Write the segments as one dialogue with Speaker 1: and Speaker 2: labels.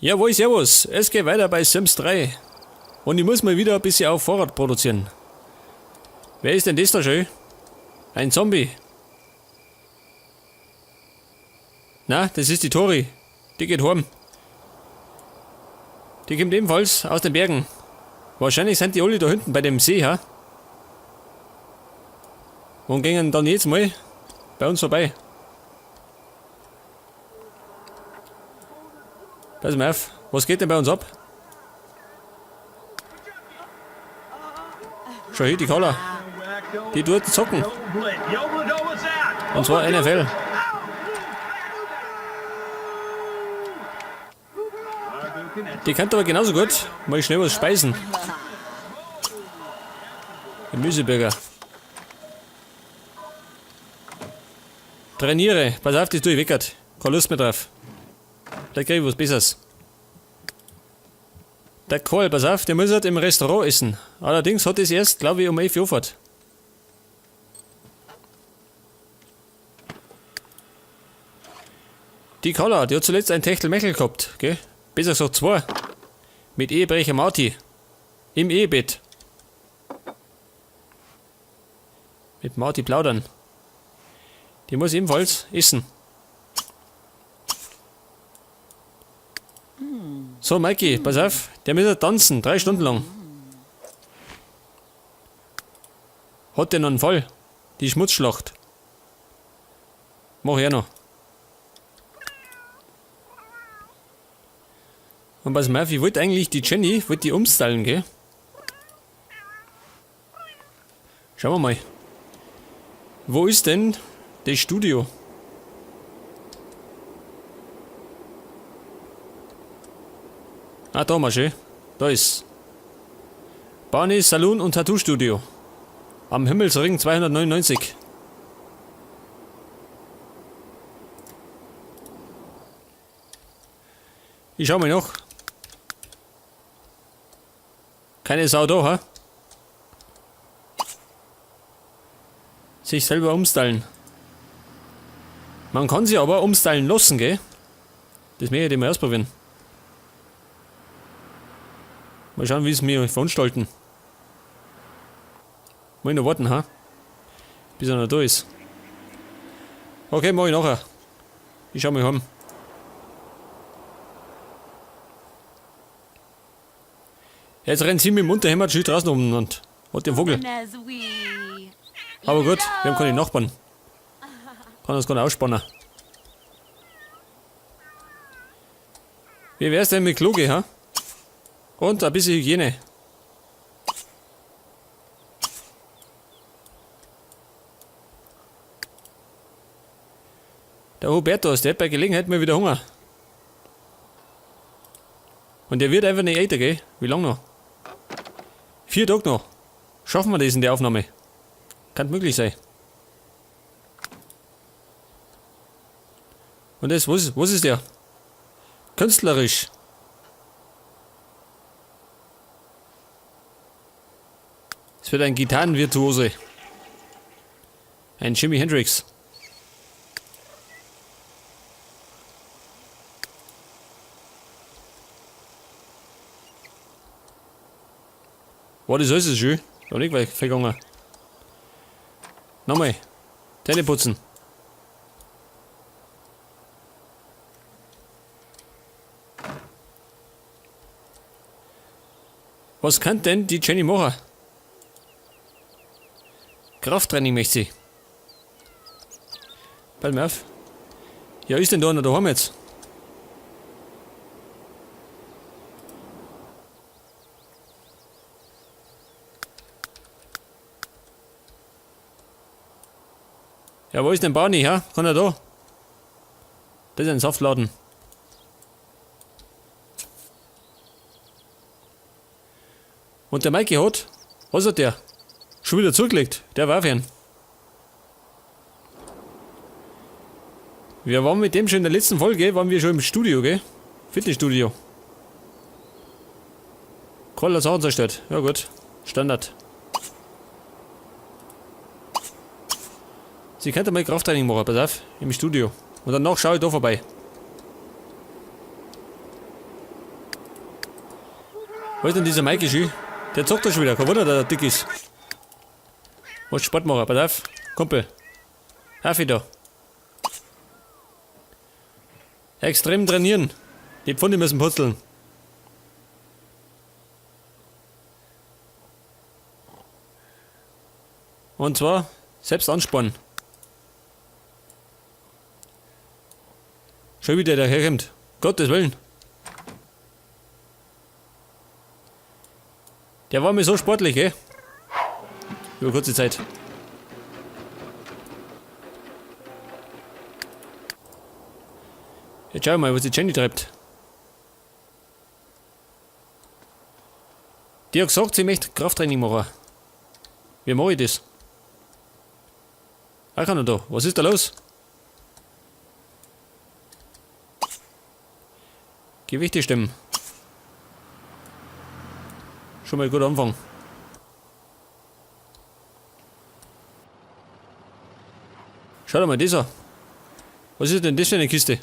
Speaker 1: Jawohl, servus. Es geht weiter bei Sims 3. Und ich muss mal wieder ein bisschen auf Vorrat produzieren. Wer ist denn das da schön? Ein Zombie. Na, das ist die Tori. Die geht heim. Die kommt ebenfalls aus den Bergen. Wahrscheinlich sind die alle da hinten bei dem See, ha? Und gingen dann jetzt mal bei uns vorbei. Pass mal auf, was geht denn bei uns ab? Schau hier, die Carla. Die tut zocken. Und zwar NFL. Die könnte aber genauso gut mal schnell was speisen. Gemüseburger. Trainiere. Pass auf, das tue ich weckert. Keine Lust mehr drauf. Da krieg ich was Besseres. Der Karl, pass auf, der muss halt im Restaurant essen. Allerdings hat es erst, glaube ich, um 11 Uhr Fahrt. Die Carla, die hat zuletzt ein Techtelmechtel gehabt, gell? Besser gesagt zwei. Mit Ehebrecher Marti. Im Ehebett. Mit Marti plaudern. Die muss ebenfalls essen. So, Mikey, pass auf, der muss ja tanzen, 3 Stunden lang. Hat der noch einen Fall? Die Schmutzschlacht. Mach ich auch noch. Und pass mal auf, ich wollte eigentlich die Jenny, wollte die umstylen, gell? Schauen wir mal. Wo ist denn das Studio? Ah, da mal schön. Da ist Barney Saloon und Tattoo Studio. Am Himmelsring 299. Ich schau mal noch. Keine Sau da, ha? Sich selber umstylen. Man kann sich aber umstylen lassen, gell? Das möchte ich mal ausprobieren. Mal schauen, wie es mir veranstalten. Mal noch warten, ha? Bis er noch da ist. Okay, mach ich nachher. Ich schau mal heim. Jetzt rennt sie mit dem Unterhemd schön draußen um und hat den Vogel. Aber gut, wir haben keine Nachbarn. Kann das gar nicht ausspannen. Wie wär's denn mit Kloge, ha? Und ein bisschen Hygiene. Der Hubertus, der hat bei Gelegenheit mal wieder Hunger. Und der wird einfach nicht älter, gell? Wie lange noch? 4 Tage noch. Schaffen wir das in der Aufnahme? Kann möglich sein. Und das, was ist der? Künstlerisch. Es wird ein Gitarrenvirtuose. Ein Jimi Hendrix. Boah, das ist schön. Noch nicht weit vergangen. Nochmal. Zähne putzen. Was kann denn die Jenny machen? Krafttraining möchte sie. Pass mal auf. Ja, ist denn da noch daheim jetzt? Ja, wo ist denn Barney, hä? Kann er da? Das ist ein Saftladen. Und der Mikey hat, was hat der? Schon wieder zugelegt, der war fern. Wir waren mit dem schon in der letzten Folge, waren wir schon im Studio, gell? Fitnessstudio. Karl hat Sachen zerstört. Ja gut, Standard. Sie könnte mal Krafttraining machen, pass auf, im Studio. Und danach schaue ich da vorbei. Wo ist denn dieser Mikey schön? Der zockt doch schon wieder. Kein Wunder, dass er dick ist. Muss Sport machen. Pass auf. Kumpel. Auf wieder. Extrem trainieren. Die Pfunde müssen putzeln. Und zwar selbst anspannen. Schau, wie der daherkommt. Gottes Willen. Der war mir so sportlich, gell? Über kurze Zeit. Jetzt schau mal, was die Jenny treibt. Die hat gesagt, sie möchte Krafttraining machen. Wie mache ich das? Ah, kann er da. Was ist da los? Gewichte stemmen. Schon mal gut Anfang. Schau dir mal das an. Was ist denn das für eine Kiste?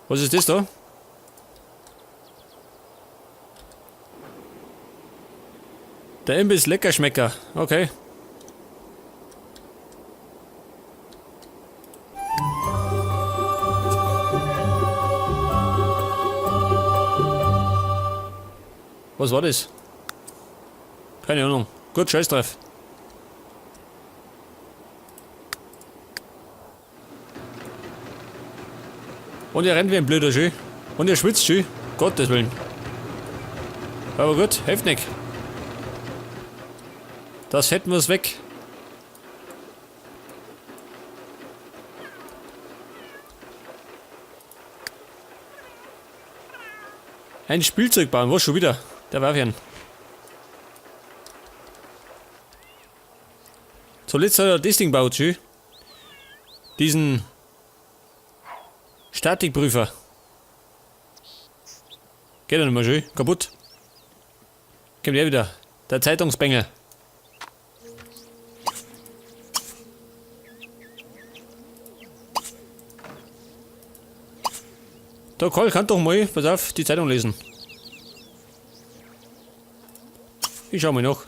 Speaker 1: Was ist das da? Der Imbiss Leckerschmecker. Okay. Was war das? Keine Ahnung. Gut, scheiß drauf. Und er rennt wie ein blöder Schü. Und er schwitzt schön. Gottes Willen. Aber gut, hilft nicht. Das Fett muss weg. Ein Spielzeug bauen, was schon wieder? Der war ihn. Zuletzt hat er das Ding gebaut, schön. Diesen Statikprüfer. Geht ja nicht mehr schön. Kaputt. Kommt er wieder. Der Zeitungsbengel. Der Karl kann doch mal, pass auf, die Zeitung lesen. Ich schau mal nach.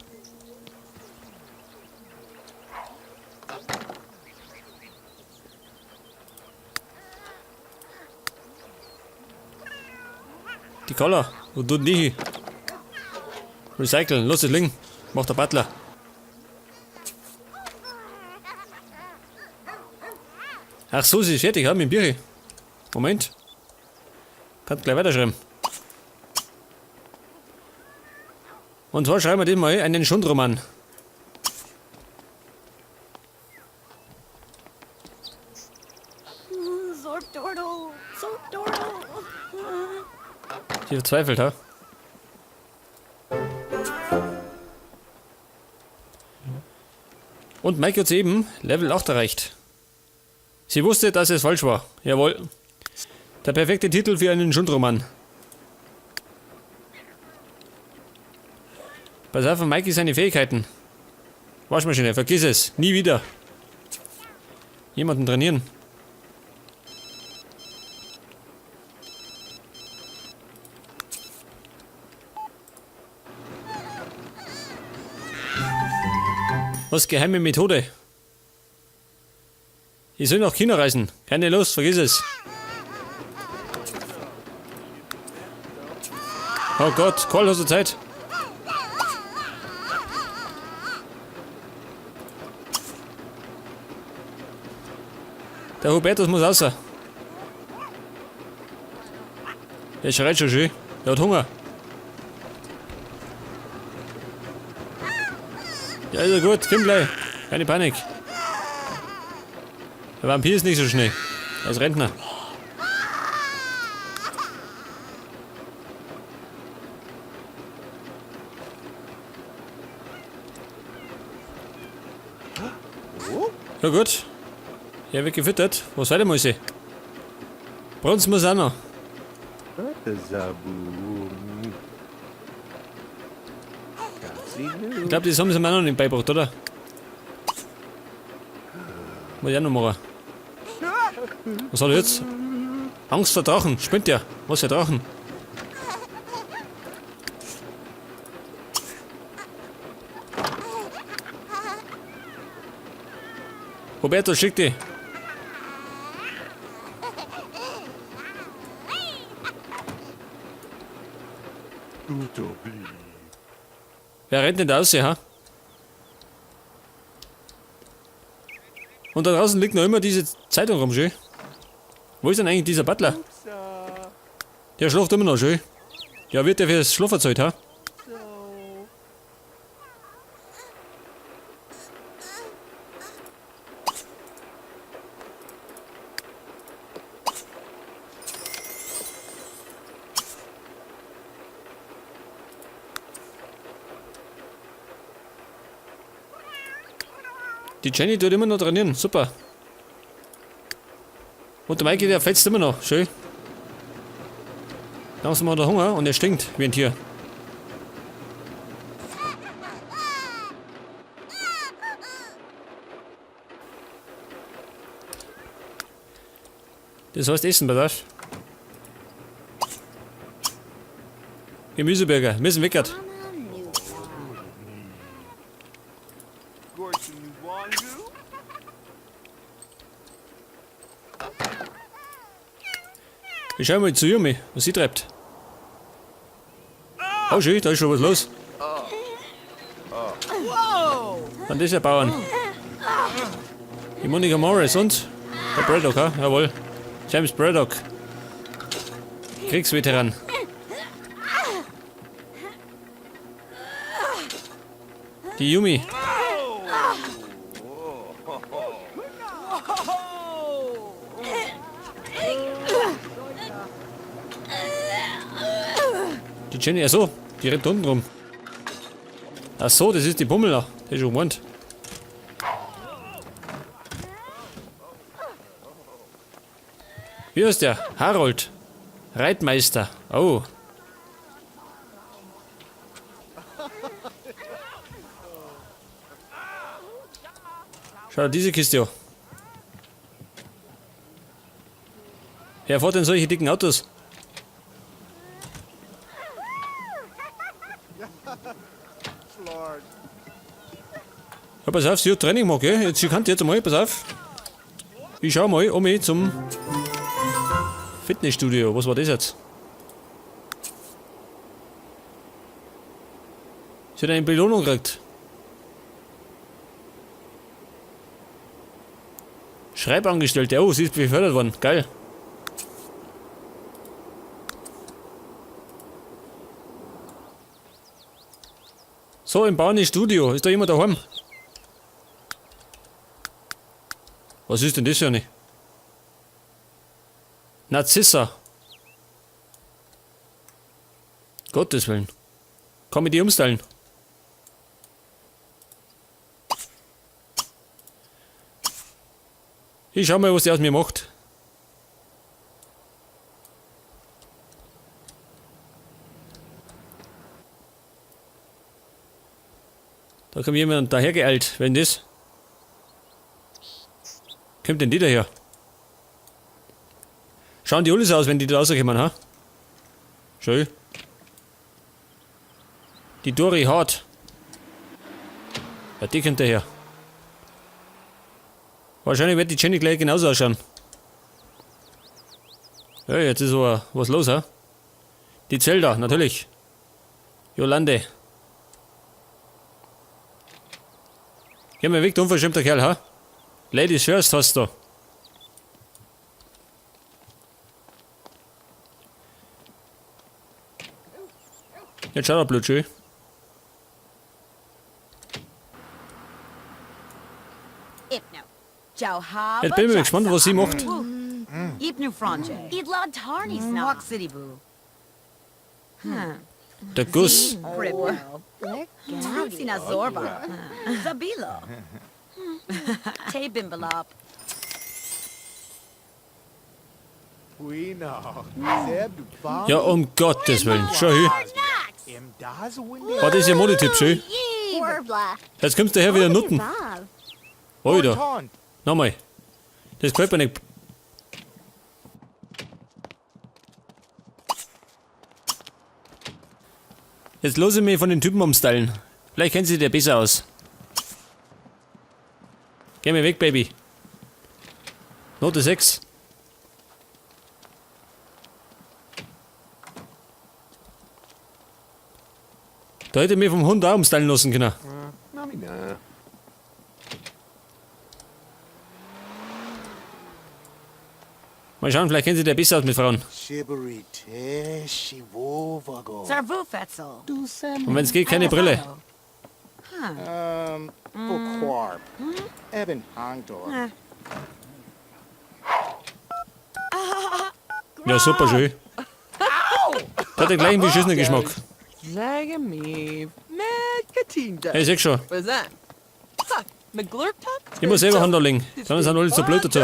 Speaker 1: Die Carla, wo tut denn die hin? Recyceln, lass es liegen. Macht der Butler. Ach so, sie ist fertig, ja, mit dem Bier. Moment. Kannst gleich weiterschreiben. Und zwar schreiben wir den mal einen Schundroman. Sie verzweifelt, ha? Und Mike hat eben Level 8 erreicht. Sie wusste, dass es falsch war. Jawohl. Der perfekte Titel für einen Schundroman. Pass auf, Mikey seine Fähigkeiten. Waschmaschine, vergiss es. Nie wieder. Jemanden trainieren. Was? Geheime Methode? Ich soll nach China reisen. Keine Lust, vergiss es. Oh Gott, Karl, hast du Zeit? Der Hubertus muss raus. Der schreit schon schön. Der hat Hunger. Ja, ist ja gut. Komm gleich. Keine Panik. Der Vampir ist nicht so schnell. Er ist Rentner. Ja gut. Er wird gefüttert. Was weiter muss ich? Bronze muss auch noch. Ich glaube, das haben sie mir auch noch nicht beigebracht, oder? Muss ich auch noch machen. Was hat er jetzt? Angst vor Drachen. Spinnt der? Was für Drachen? Roberto, schick die. Wer rennt denn da raus, ha? Und da draußen liegt noch immer diese Zeitung rum, schön. Wo ist denn eigentlich dieser Butler? Der schläft immer noch, schön. Ja, wird der fürs Schlafen zahlt, ha? Die Jenny tut immer noch trainieren, super. Und der Mikey, der fetzt immer noch, schön. Langsam hat er Hunger und er stinkt wie ein Tier. Das heißt Essen, pass auf. Gemüseburger, müssen weckert. Ich schau mal zu Yumi, was sie treibt. Oh schön, da ist schon was los. Dann ist ja Bauern. Die Monika Morris und der Braddock, ha? Jawohl. James Braddock. Kriegsveteran. Die Yumi. Die Jenny, ach so, die rennt unten rum. Ach so, das ist die Pummel, die ist schon gemeint. Wie heißt der? Harold. Reitmeister. Oh. Schau dir diese Kiste an. Wer fährt denn solche dicken Autos? Ja, pass auf, sie hat Training gemacht, gell? Jetzt, sie kann jetzt mal, pass auf. Ich schau mal um mich zum Fitnessstudio. Was war das jetzt? Sie hat eine Belohnung gekriegt. Schreibangestellte. Oh, sie ist befördert worden. Geil. So, im Barney Studio. Ist da jemand daheim? Was ist denn das für eine? Narzissa. Gottes Willen. Kann ich die umstylen? Ich schau mal, was der aus mir macht. Da kommt jemand dahergeeilt. Wenn das? Kommt denn die daher? Schauen die alle so aus, wenn die da rauskommen, ha? Schön. Die Dori Hart. Ja, die kommt daher. Wahrscheinlich wird die Jenny gleich genauso ausschauen. Ja, jetzt ist aber was los, ha? Die Zelda, natürlich. Jolande. Geh mal weg, du unverschämter Kerl, ha? Ladies first hast du. Jetzt schaut er blöd schön. Jetzt bin ich mal gespannt, was sie macht. Der Guss. Ja, um Gottes Willen. Schau hin. War das ihr Modetipp, schön? Jetzt kommst du her wieder Nutten. Alter. Nochmal. Das gefällt mir nicht. Jetzt lass ich mich von den Typen umstylen. Vielleicht kennt sich der besser aus. Geh mir weg, Baby. Note 6. Da hätte ich mich vom Hund auch umstylen lassen können. Mal schauen, vielleicht kennt sich der besser aus mit Frauen. Und wenn es geht, keine Brille. Ja, super schön. Der hat den gleichen beschissenen Geschmack. Hey, sag schon. Ich muss selber Hand anlegen. Dann sind alle zu blöd dazu.